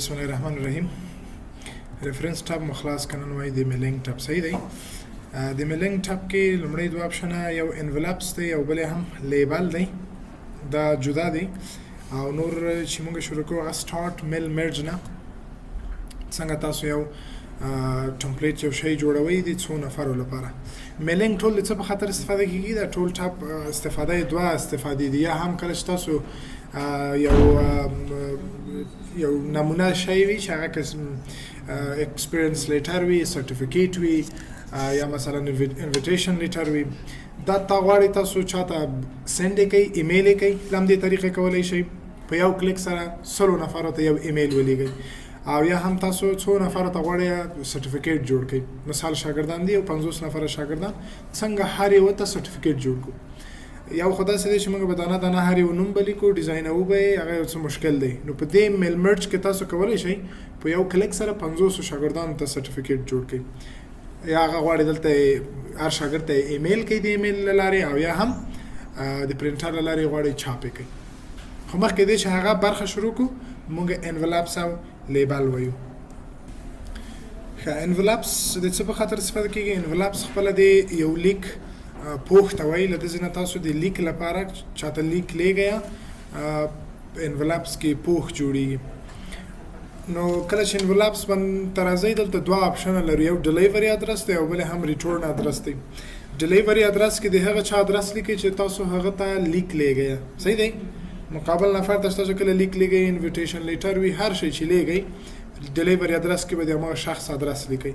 بسم الله الرحمن الرحیم. Reference tab مو خلاص کنن وای د mailing tab، صحیح دی. د mailing tab کې لومړی دوه option ه، یو envelopes دی او بل هم label دی، دا جدا دی. او نور چې موږ شروع کوو هغه start mail merge نه، څنګه تاسو یو template، یو شی جوړوي د څو نفرو لپاره. Mailing tool د څه په خاطر استفاده کیږي؟ دا tool tab استفاده دوه استفادې دي. یا هم کله چې تاسو یو نمونه شی وي چې هغه experience letter وي، certificate وي، یا مثلا invitation letter وي، دا تا غواړي تاسو چاته send یې کوي، ایمیل یې کوي، له همدې طریقې کولی شئ په یو کلیک سره 100 نفرو ته یو ایمیل ولیږئ. او یا هم تاسو څو نفرو ته غواړئ certificate جوړ کړئ. مثال شاګردان دي او 50 نفره شاګردان، څنګه هر یو ته certificate جوړ کړو؟ یو خو داسې دی چې موږ به دانه دانه هر یو نوم به لیکو، ډیزاین به یې، هغه یو څه مشکل دی. نو په دې mail merge کې تاسو کولی شئ په یو کلیک سره 50 شاګردانو ته certificate جوړ کړئ. یا هغه غواړي دلته هر شاګرد ته ایمیل کوي د ایمیل له لارې، او یا هم د پرنټر له لارې غواړي چاپ یې کوي. خو مخکې دې چې هغه برخه شروع کړو، موږ envelopes او label وایو. ښه، envelopes د څه په خاطر استفاده کیږي؟ Envelopes خپله د یو لیک پوښ ته وایي. له دې نه تاسو د لیک لپاره چاته لیک لیږئ، envelopes کې پوښ جوړیږي. نو کله چې envelopes باندې ته راځئ، دلته دوه option لرو، یو delivery address دی او بل هم return address دی. Delivery address کې د هغه چا ادرس لیکي چې تاسو هغه ته لیک لیږئ، صحیح دی. مقابل نفر ته تاسو کله لیک لیږئ، invitation letter وي، هر شی چې لیږئ، delivery address کې به د هماغه شخص ادرس لیکئ.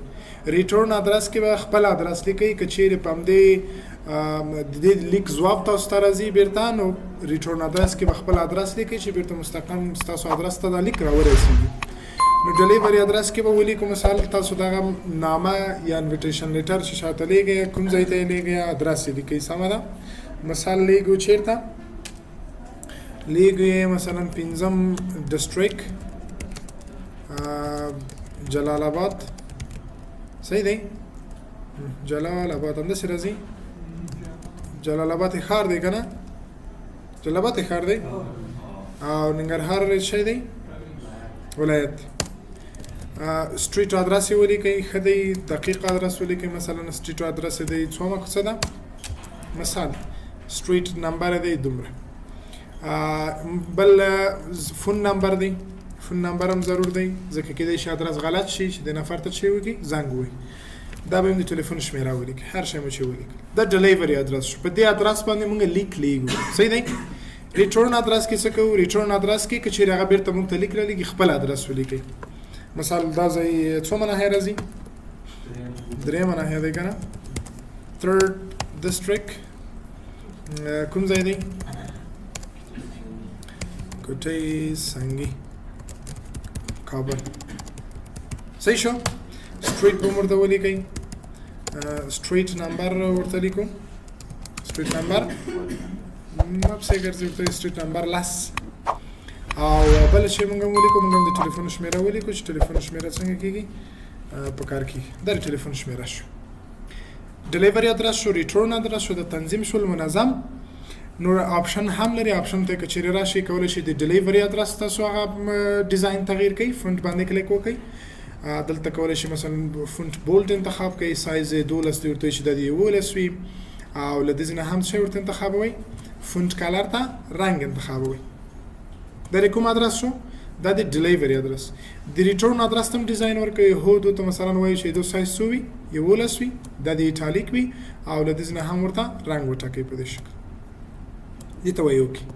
Return address کې به خپل ادرس لیکئ. که چیرې په همدې د دې لیک ځواب تاسو ته راځي بیرته، نو return address کې به خپل ادرس لیکئ چې بیرته مستقیم ستاسو ادرس ته دا لیک راورسیږي. نو delivery address کې به ولیکو، مثال تاسو دغه نامه یا invitation letter چې چاته لیږئ، کوم ځای ته یې لیږئ، ادرس یې لیکئ، سمه ده. مثال لیږو، چیرته لیږو یې؟ مثلا پنځم district، جلال آباد، صحیح دی. جلال آباد همداسې راځي. جلال آباد ښار دی که نه؟ جلال آباد ښار دی او ننګرهار شی دی، ولایت. Street address یې ولیکئ، ښه دی، دقیق ادرس ولیکئ. مثلا street address یې دی څومه کوڅه ده، مثال street number دی دومره. بل phone number دی. Phone number هم ضرور دی، ځکه کېدای شي ادرس غلط شي چې د نفر ته چې وکړي زنګ ووهي. دا به هم د ټلیفون شمېره ولیکئ. هر شی مو چې ولیکل، دا delivery address شو. په دې ادرس باندې موږ لیک لیږو، صحیح دی. Return address کې څه کوو؟ Return address کې که چیرې هغه بیرته موږ ته لیک رالیږي، خپل ادرس ولیکئ. مثال دا ځای څومه ناحیه راځي؟ درېیمه ناحیه دی که نه؟ Third district کوم ځای دی؟ کوټۍ سنګي، کابل، صحیح شو. Street به ورته ولیکئ، street number ورته لیکو. Street number ما پسې ګرځي، ورته street number 10. او بل چې موږ هم ولیکو، موږ هم د ټلیفون شمېره ولیکو چې ټلیفون شمېره څنګه کیږي، په کار کیږي. دا د ټلیفون شمېره شو، delivery address شو، return address شو، د تنظیم شول منظم. نور option هم لري. Option ته که چیرې راشي، کولی شئ د delivery address تاسو هغه design تغییر کړئ. Font باندې کلیک وکړئ، دلته کولی شئ مثلا font bold انتخاب کړئ، سایز یې 12 دی، ورته چې د 11 وي. او له دې نه هم څه ورته انتخابوئ، font color ته رنګ انتخابوئ. دا د کوم ادرس شو؟ دا د delivery address. د return address ته هم design ورکوي. هو، دو ته مثلا وایي چې دو سایز څو وي؟ 11 وي، دا د italic وي، او له دې نه هم ورته رنګ وټاکئ په دې شکل. دې ته وایي okay.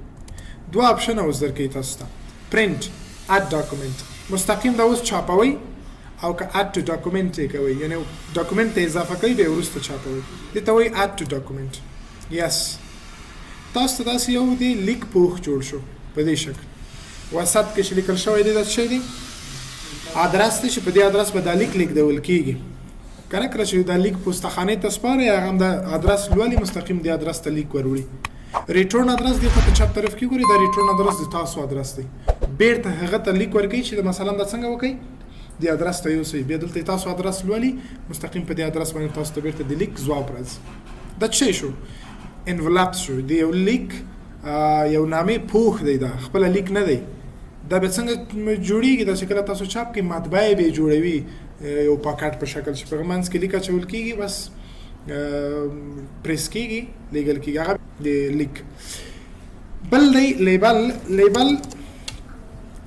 دوه option اوس درکوي تاسو ته، print، add document. مستقیم دا اوس چاپوي او که add to document یې کوي، یعنی document ته اضافه کوي، بیا وروسته چاپوي. دې ته وایي add to document، yes. تاسو ته داسې یو دی لیک پوښ جوړ شو په دې شکل. وسط کې چې لیکل شوی دی، دا څه شی دی؟ ادرس دی چې په دې ادرس به دا لیک لیږدول کیږي. کله کله چې دا لیک پوستخانې ته سپاري، هغه هم دا ادرس لولي، مستقیم دی ادرس ته لیک وروړي. Return address دی خو په چپ طرف کې ګوري، دا return address د تاسو ادرس دی. بیرته هغه ته لیک ورکوي چې مثلا دا څنګه وکړي، دی ادرس ته یوسئ. بیا دلته تاسو ادرس لولي، مستقیم په دې ادرس باندې تاسو ته بیرته د لیک ځواب راځي. دا څه شو؟ Envelope شو، د یو لیک یو نامې پوښ دی، دا خپل لیک نه دی. دا به څنګه جوړیږي؟ دا چې کله تاسو چاپ کې مطبعه به جوړوي یو پاکټ په شکل چې په منځ کې لیک اچول کیږي، بس پریس کیږي، لیږل کیږي هغه د لیک. بل دی label. Label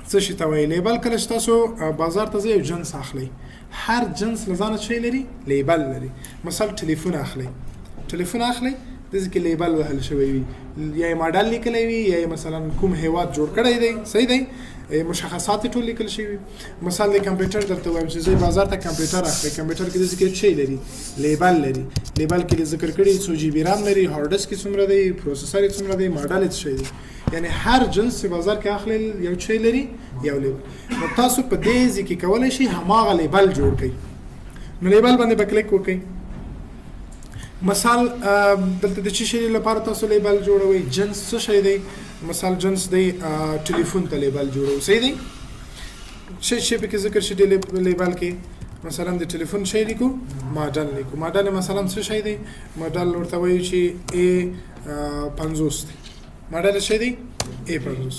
څه شي ته وایي؟ Label کله چې تاسو بازار ته ځئ یو جنس اخلئ، هر جنس له ځانه څه لري؟ Label لري. مثال ټلیفون اخلئ، ټلیفون اخلئ، داسې کې label وهل شوی وي، یا یې ماډل لیکلی وي، یا یې مثلا کوم هیواد جوړ کړی دی، صحیح دی، مشخصات یې ټول لیکل شوي وي. مثال د کمپیوټر درته وایم چې ځئ بازار ته کمپیوټر اخلئ، کمپیوټر کې داسې کې څه لري؟ Label لري. Label کې ذکر کړي څو GB RAM لري، hard disk یې څومره دی، processor یې څومره دی، ماډل یې څه شی دی. یعنی هر جنس چې بازار کې اخلئ یو څه لري، یو label. نو تاسو په دې ځای کې کولی شئ هماغه label جوړ کړئ. نو label باندې به کلیک وکړئ. مثال دلته د څه شي لپاره تاسو label جوړوئ؟ جنس څه شی دی؟ مثال جنس دی ټلیفون ته label جوړوو، صحیح دی؟ څه شی پکې ذکر شي د label کې؟ مثلا د ټلیفون شی لیکو، ماډل لیکو. ماډل مثلا څه شی دی؟ ماډل ورته وایو چې A 50 دی. ماډل څه شی دی؟ A 50.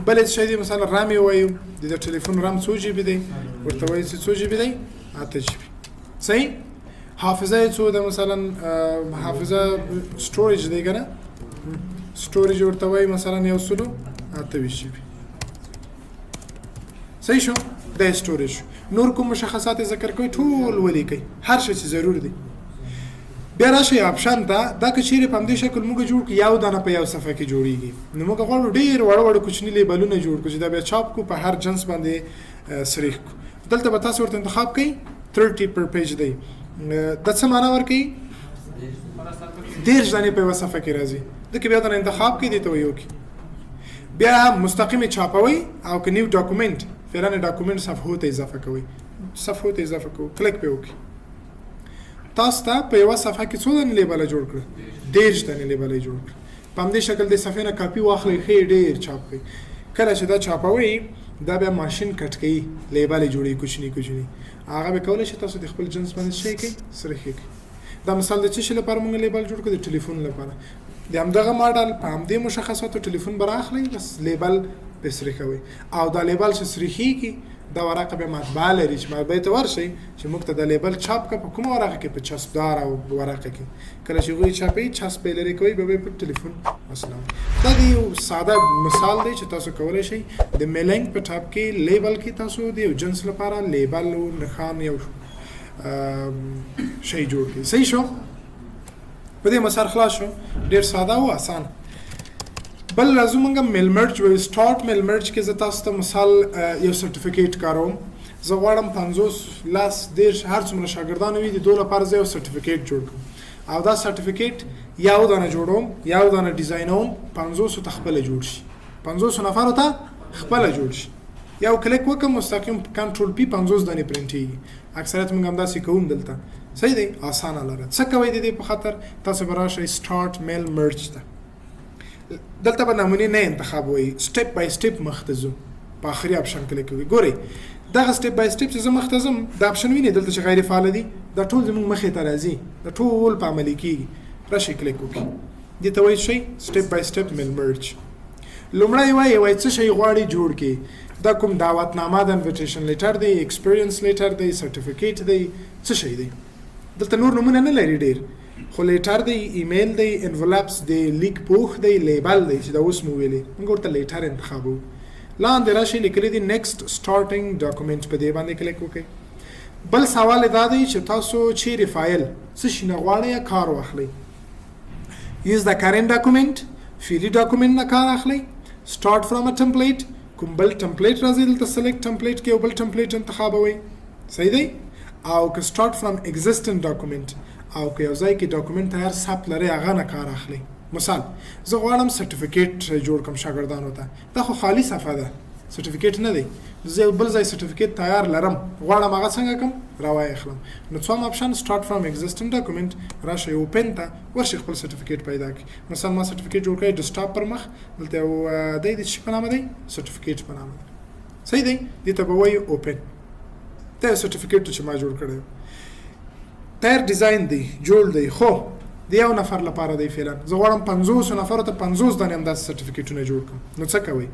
بل څه شی دی؟ مثلا رام یې وایو، د ټلیفون رام څو GB دی؟ ورته وایو چې څو GB دی؟ 8 GB. صحیح؟ حافظه یې څو ده؟ مثلا حافظه storage دی که نه؟ Storage ورته وایي مثلا 128 GB. صحیح شو؟ دا storage شو. نور کوم مشخصات ذکر کوي ټول ولیکئ، هر شی چې ضرور دی. بیا راشئ option ته. دا که چیرې په همدې شکل موږ جوړ کړو، یو دانه په یو صفحه کې جوړیږي. نو موږ غواړو ډېر واړه واړه کوچني لیبلونه جوړ کړو چې دا بیا چاپ کړو، په هر جنس باندې سریښ کړو. دلته به تاسو ورته انتخاب کړئ، 30 per page دی. دا څه معنا ورکوي؟ 30 دانې په یوه صفحه کې راځي. دکې بیا دانه انتخاب کړئ، دې ته وایي okay. بیا هم مستقیم چاپوئ او که new document، فعلا document صفحو ته اضافه کوئ، صفحو ته اضافه کوو، کلیک پې وکړئ. تاسو ته په یوه صفحه کې څو دانې لیبله جوړ کړه؟ 30 دانې لیبله جوړ کړه. په همدې شکل د صفحې نه کاپي واخلئ، ښه یې ډېر چاپ کړئ. کله چې دا چاپوئ، دا بیا ماشین کټ کوي، لیبلې جوړوي کوچني کوچني. هغه به کولی شئ تاسو د خپل جنس باندې څه کړئ؟ سرخې کړئ. دا مثال د څه شي لپاره موږ label جوړ کړو؟ د ټلیفون لپاره. د همدغه ماډل په همدې مشخصاتو ټلیفون به راخلئ، بس label پرې سرخوئ. او دا label چې سرخېږي، دا ورقه به مطبعه لري چې مطبعې ته ورشئ چې موږ ته دا label چاپ کړه. په کومه ورقه کې؟ په چسپدار او ورقه کې. کله چې هغوی چاپوي، چسپ یې لرې کوي، بیا به یې په ټلیفون وصلوي. دا د یو ساده مثال دی چې تاسو کولی شئ د mailing په tab کې label کې تاسو د یو جنس لپاره label او نښان یو شی جوړ کړئ. صحیح شو؟ په دې مسار خلاص شو، ډېر ساده او اسانه. بل راځو موږ mail merge وایو. Start mail merge کې زه تاسو ته مثال یو certificate کاروم. زه غواړم 50، 10، 30، هر څومره شاګردان وي، د دوی لپاره زه یو certificate جوړ کړم. او دا certificate یو دانه جوړوم، یو دانه ډیزاینوم، 50 ته خپله جوړ شي، 50 نفرو ته خپله جوړ شي. یو کلیک وکړم، مستقیم control P، 50 دانې پرنټېږي. اکثریت موږ همداسې کوم دلته. صحیح دی؟ اسانه لاره. څه کوئ د دې په خاطر؟ تاسو به راشئ start mail merge ته. دلته به نمونې نه انتخابوئ، step by step مخته ځو. په آخري option کلیک کوئ. ګورئ دغه step by step چې زه مخته ځم، دا option وینئ دلته چې غیر فعال دي، دا ټول زموږ مخې ته راځي، دا ټول په عملي کېږي. راشئ کلیک وکړئ، دې ته وایي شئ step by step mail merge. لومړی وایي څه شی غواړي جوړ کړي. دا کوم دعوتنامه ده، invitation letter دی، experience letter دی، certificate دی، څه شی دی؟ دلته نور نمونه نه لري ډېر، خو letter دی، ایمیل دی، envelopes دی، لیک پوښ دی، label دی چې دا اوس مو ویلې، موږ ورته letter انتخابوو. لاندې راشئ لیکلي دي next starting document، په دې باندې کلیک وکړئ. بل سوال دا دی چې تاسو چیرې فایل څه شي نه غواړئ کار واخلئ؟ Use the current document، فعلي document نه کار اخلئ، start from a template، کوم بل template راځي دلته select template کې یو بل template انتخابوئ، صحیح دی؟ او که start from existing document، او که یو ځای کې document تیار ثبت لرئ هغه نه کار اخلئ. مثال زه غواړم certificate جوړ کړم شاګردانو ته، دا خو خالي صفحه ده، certificate نه دی، زه یو بل ځای certificate تیار لرم، غواړم هغه څنګه کړم؟ راوایخلم. نو څوم option start from existing document، راشئ open ته ورشئ خپل certificate پیدا کړئ. مثلا ما certificate جوړ کړی desktop پر مخ، دلته یو دی د څه په نامه دی؟ Certificate په نامه دی، صحیح دی؟ دې ته به وایو open. دا یو certificate چې ما جوړ کړی، تیار ډیزاین دی، جوړ دی، خو د د یو نفر لپاره دی. فعلا زه غواړم 50 نفرو ته 50 دانې همداسې سرټیفیکیټونه جوړ کړم. نو څه کوئ؟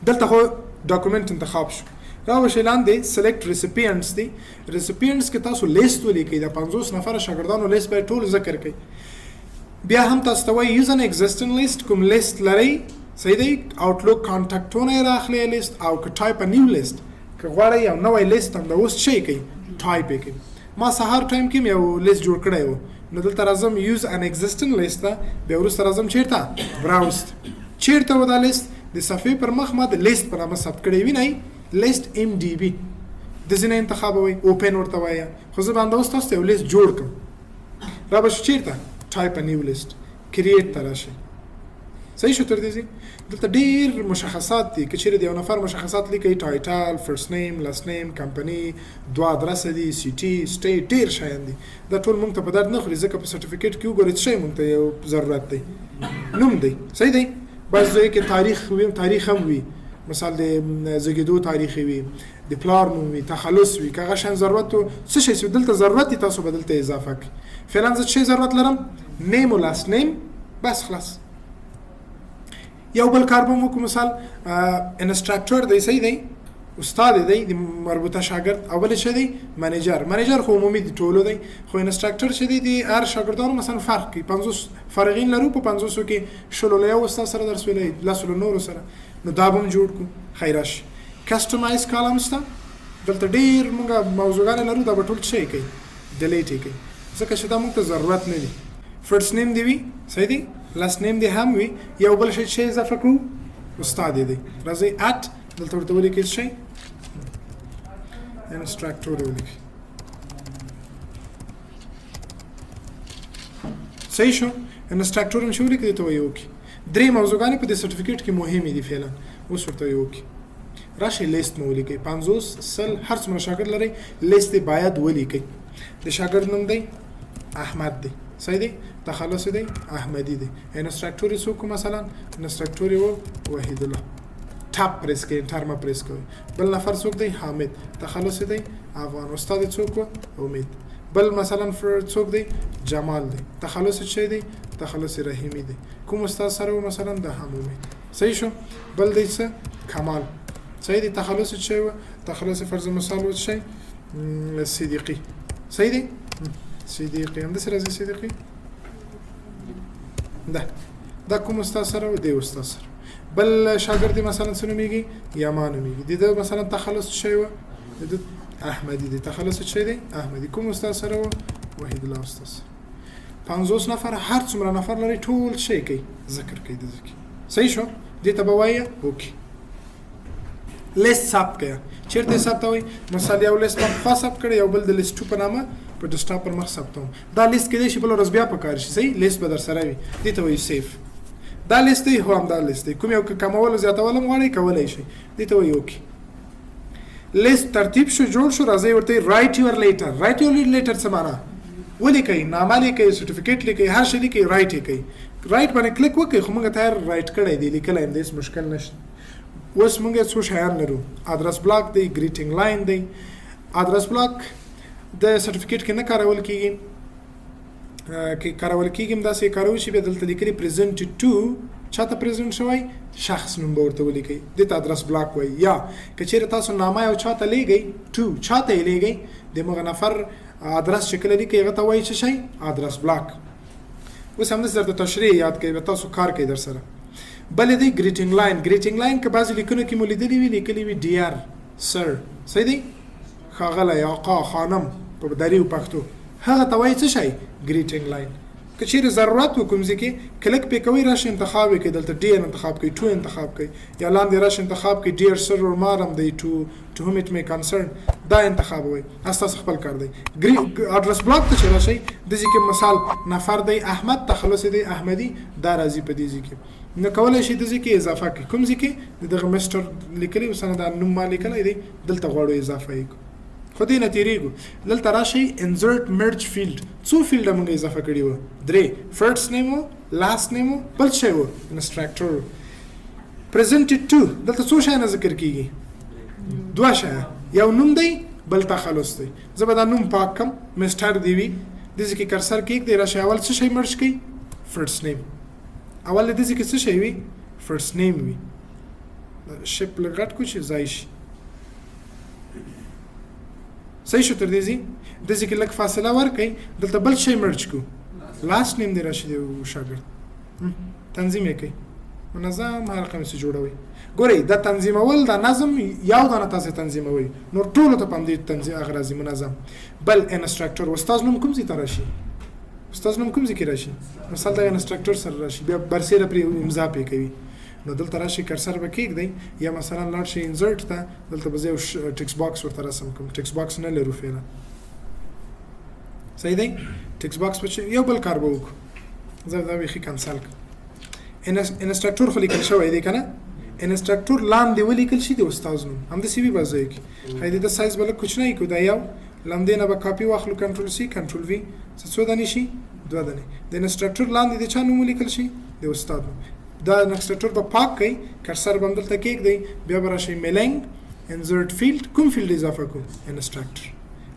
دلته خو document انتخاب شو، راوشئ لاندې select recipients دی. recipients کې تاسو لیست ولیکئ، د 50 نفره شاګردانو لیست باید ټول ذکر کړئ. بیا هم تاسو ته وایي use an existing list، کوم لیست لرئ، صحیح دی، Outlook contact ونه یې راخلئ لیست، او که type new list، که غواړئ یو نوی لیست هم د اوس شي کوي ټایپ یې کوي. ما سهار time کې یو لیست جوړ کړی و، نو دلته راځم use an existing list ته، بیا وروسته راځم چیرته browse ته. چیرته و دا لیست؟ د صفحې پر مخ ما د لیست په نامه ثبت کړی، وینئ لیست ام ډي بي، د ځینې انتخابوئ، open ورته وایه. خو زه به همدا اوس تاسو ته یو لیست جوړ کړم. را به شو چیرته type new list، create ته راشئ. صحیح شو تر دې ځای؟ دلته ډیر مشخصات دي. که چیرې د یو نفر مشخصات لیکئ، title، first name، last name، company، دوه ادرس دي، city، state، ډیر شیان دي. دا ټول مونږ ته په درد نه خوري، ځکه په سرټیفیکیټ کې وګورئ څه شی مونږ ته یو ضرورت دی، نوم دی، صحیح دی. بس ځای کې تاریخ وي، تاریخ هم وي، مثال د زیږېدو تاریخ وي، د پلار نوم وي، تخلص وي. که هغه شیان ضرورت و څه شی چې دلته ضرورت دي تاسو به دلته اضافه کړئ. فعلا زه څه شی ضرورت لرم؟ name و last name، بس خلاص. یو بل کار به مو کوم، مثال instructor دی، صحیح دی، استاد دی د مربوطه شاګرد، او بل څه دی manager. manager خو عمومي د ټولو دی، خو instructor چې دی د هر شاګردانو مثلا فرق کوي. 50 فارغین لرو، په 50 کې 20 له یو استاد سره درس ویلی، 10 له نورو سره، نو دا به هم جوړ کړو. خیر راشي customize columns ته، دلته ډیر موږ موضوعګانې لرو، دا به ټول څه کوي delete یې کوي، ځکه چې دا موږ ته ضرورت نه دی. first name دی وي، صحیح دی، last name دی هم وي. یو بل شی چې اضافه کړو استاد دی، راځئ at دلته ورته ولیکئ شی instructor ولیکئ. صحیح شو، instructor هم شو ولیکئ، ته وایي okay. درې موضوعګانې په دې سرټیفیکیټ کې مهمې دي فعلا، اوس ورته وایي okay. راشئ لیست مو ولیکئ، 50 100 هر څومره شاګرد لرئ لیست یې باید ولیکئ. د شاګرد نوم دی احمد دی، صحیح دی، تخلص دی احمدي دی، instructor یې څوک مثلا instructor یې و وحید الله، tab press کوي، enter مه پریس کوي. بل نفر څوک دی؟ حامد، تخلص دی افغان، استاد یې څوک و؟ امید. بل مثلا څوک دی؟ جمال دی، تخلص یې څه دی؟ تخلص رحیمي دی، کوم استاد سره و؟ مثلا د هم امید. صحیح شو. بل دی څه؟ کمال، صحیح دی، تخلص یې څه و؟ تخلص فرض مثال و څه؟ صدیقي، صحیح دی، صدیقي همداسې راځي، صدیقي ده. دا کوم استاد سره و؟ دی استاد سره. بل شاګرد یې مثلا څه نومېږي؟ یما نومېږي. د ده مثلا تخلص څه شی و؟ د ده احمدي دی، تخلص څه شی دی؟ احمدي. کوم استاد سره و؟ وحید الله استاد سره. 50 نفر هر څومره نفر لري ټول شی کوي ذکر کوي د ذکر. صحیح شو، دې ته به وایه okay. لیست ثبت کړه، چیرته یې ثبتوئ؟ مثال یو لیست ما پخوا ثبت کړی، یو بل د لیست 2 په نامه په desktop پر مخ ثبتوم. دا لیست کېدای شي بله ورځ بیا په کار شي، صحیح لیست به در سره وي، دې ته وایي save. دا لیست دی، هو همدا لیست دی، کوم یو که کمول او زیاتول هم غواړئ کولی شئ، دې ته وایي okay. لیست ترتیب شو، جوړ شو، راځئ ورته write your letter. write your letter څه معنا؟ ولیکئ، نامه لیکئ، سرټیفیکیټ لیکئ، هر شی لیکئ، write یې کړئ. write باندې کلیک وکړئ، خو موږ تیار write کړی دی، لیکلی هم دی، هېڅ مشکل نشته. اوس موږ څو شیان لرو، address block دی، greeting line دی. address block د سرټیفیکیټ کې نه کارول کیږي، کې کارول کیږي هم داسې کارول شي. بیا دلته لیکلي present to، چاته present شوی؟ شخص نوم به ورته ولیکئ، دې ته address block وایي. یا که چیرې تاسو نامه یو چاته لیږئ، to چاته یې لیږئ، د مغه نفر ادرس چې کله لیکئ هغه ته وایي څه شی؟ address block. اوس همداسې درته تشریح یاد کوي، بیا تاسو کار کوئ در سره. بله دی greeting line. greeting line که بعضې لیکنو کې مو لیدلي وي، لیکلي وي dear sir، صحیح دی، ښاغلی، آقا، خانم په دري او پښتو، هغه ته وایي څه شی؟ greeting line. که چیرې ضرورت و کوم ځای کې کلیک پې کوئ، راشئ انتخاب یې کړئ، دلته dear انتخاب کړئ، to انتخاب کړئ، یا لاندې راشئ انتخاب کړئ dear sir or madam دی، to whom it may concern، دا انتخابوئ، ستاسو خپل کار دی. address block ته چې راشئ، دې ځای کې مثال نفر دی احمد، تخلص دی احمدي، دا راځي په دې ځای کې، نو کولی شئ دې ځای کې اضافه کړئ. کوم ځای کې؟ د دغه mister لیکلی اوس دا نوم ما لیکلی دی، دلته غواړو اضافه یې کړو، خو دې نه تېرېږو. دلته راشئ insert merge field، څو field موږ اضافه کړي وو؟ درې، first name و، last name و، بل څه و؟ instructor. presented to، دلته څو شیان ذکر کیږي؟ دوه شیان، یو نوم دی بل تخلص دی. زه به دا نوم پاک کم، mister دی وي، دې ځای کې کرسر کېږدئ، راشئ اول څه شی مرج کړئ؟ فرست نیم. اول دې ځای کې څه شی وي؟ فرست نیم وي. شپ لږ غټ کو چې ځای شي. صحیح شو تر دې ځای؟ دې ځای کې لږ فاصله ورکړئ، دلته بل شی مرج کو، لاست نیم دې راشي د شاګرد. تنظیم یې کوي منظم، هر رقم څه جوړوي. ګورئ دا تنظیمول، دا نظم یو دانه تاسو تنظیموي، نور ټولو ته په همدې تنظیم هغه راځي منظم. بل انسټرکټر، استاد نوم کوم ځای ته راشي؟ استاد نوم کوم ځای کې راشي؟ مثال دا انسټرکټر سره راشي، بیا برسېره پرې امضا پې کوي. نو دلته راشي کرسر به کېږدئ، یا مثلا لاړ شئ انزرټ ته، دلته به زه یو ټیکس باکس ورته رسم کوم. ټیکس باکس نه لرو فعلا، صحیح دی؟ ټیکس باکس به یو بل کار به وکړو، زه دا بیخي کنسل کړم. انسټرکټور خو لیکل شوی دی که نه؟ انسټرکټور لاندې ولیکل شي د استاد نوم، همداسې وي به ځای کې. ښایي د سایز به لږ کوچنی کړو، دا یو لمدې نه به کاپي واخلو، کنټرول سي کنټرول وي، څه څو دانې شي؟ دوه دانې. د انسټرکټور لاندې د چا نوم ولیکل شي؟ د استاد نوم. دا انسټرکټور به پاک کړئ، کرسر به همدلته کېږدئ، بیا به راشئ میلینګ، انزرټ فیلډ، کوم فیلډ اضافه کړو؟ انسټرکټر.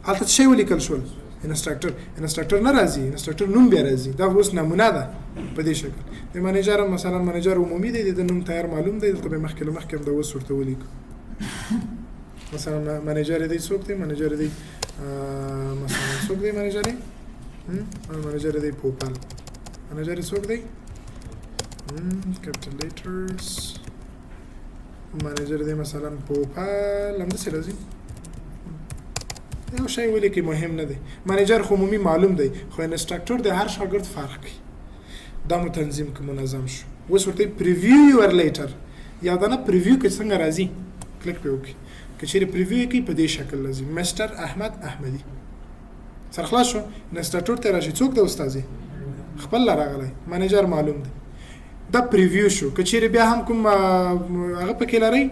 هلته څه شی ولیکل شول؟ انسټرکټر. انسټرکټر نه راځي، انسټرکټر نوم بیا راځي. دا اوس نمونه ده په دې شکل. د منیجر مثلا منیجر عمومي دی، د نوم تیار معلوم دی، دلته به مخکې له مخکې هم دا اوس ورته ولیکو. مثلا منیجر دی څوک دی؟ منیجر دی مثلا څوک دی منیجر؟ منیجر دی پوپل. منیجر څوک دی؟ کپټل لیټرز. منیجر دی مثلا پوپل، همداسې راځي. یو شی ولیکئ مهم نه دی، منیجر خو عمومي معلوم دی، خو انسټرکټر د هر شاګرد فرق کوي. دا مو تنظیم که منظم شو. اوس ورته پریویو یور لیټر، یا دا نه پریویو کې څنګه راځي، کلیک پې وکړئ. که چیرې پریویو یې کوي په دې شکل راځي، مستر احمد احمدي. سر خلاص شو. انسټرکټور ته راشي، څوک دی استاد؟ خپل لا راغلی، منیجر معلوم دی. دا پریویو شو. که چیرې بیا هم کوم هغه پکې لرئ،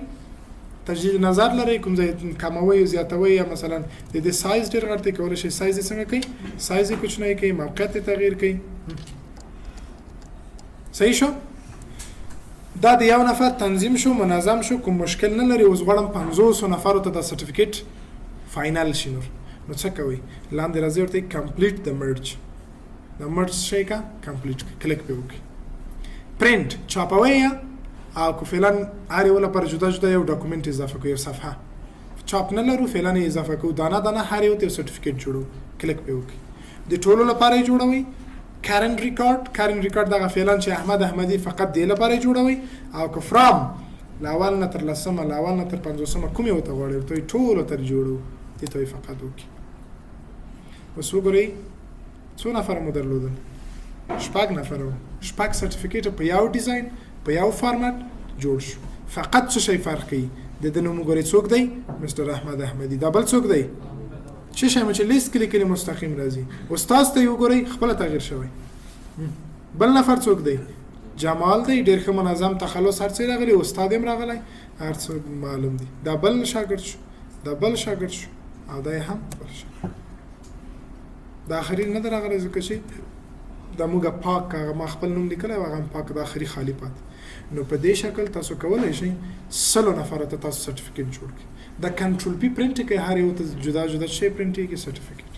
تجدید نظر لرئ، کوم ځای کموي او زیاتوي، یا مثلا د دې سایز ډېر غټ دی، کولی شئ سایز یې څنګه کوي؟ سایز یې کوچنی کوي، موقعیت یې تغییر کوي. صحیح شو؟ دا د یو نفر تنظیم شو، منظم شو، کوم مشکل نه لري. اوس غواړم 50 نفرو ته دا سرټیفیکیټ فاینل شي. نور نو څه کوئ؟ لاندې راځئ، ورته کمپلیټ د مرج، د مرج شي کا کمپلیټ، کلیک پې وکړئ. پرینټ چاپوي یا او که فعلا هر یو لپاره جدا جدا یو ډاکومنټ اضافه کوو، یو صفحه چاپ نه لرو، فعلا یې اضافه کوو، دانه دانه هر یو ته یو سرټیفیکیټ جوړو. کلیک پې وکړئ، د ټولو لپاره یې جوړوئ. کرنٹ ریکارډ، کرنٹ ریکارډ دغه فعلا چې احمد احمدي فقط دې لپاره یې جوړوئ، او که فرام له اول نه تر لسمه، له اول نه تر 50مه، کوم یو ته غواړئ ورته ټولو ته جوړو، دې ته یې فقط وکړي. اوس وګورئ څو نفره مو درلودل؟ شپږ نفره وو. شپږ سرټیفیکیټ په یو ډیزاین، په یو فارمټ جوړ شو. فقط څه شی فرق کوي؟ د ده نوم وګورئ څوک دی؟ مستر احمد احمدي. دا بل څوک دی؟ څه شی مو چې لیست کې لیکلي مستقیم راځي. استاد ته یې وګورئ، خپله تغییر شوی. بل نفر څوک دی؟ جمال دی، ډېر ښه منظم تخلص هر څه راغلي، استاد هم راغلی، هر څه معلوم دي. دا بل شاګرد شو، دا بل شاګرد شو، او دا یې هم بل شاګرد. دا آخري نه دی راغلی ځکه چې دا موږ پاک هغه ما خپل نوم لیکلی او هغه هم پاک، دا آخري خالي پاتې. نو په دې شکل تاسو کولی شئ 100 نفره ته تاسو سرټیفیکیټ جوړ کړئ. دا کنټرول پی پرینټ کوي، هر یو ته جدا جدا شی پرینټ کیږي سرټیفیکیټ.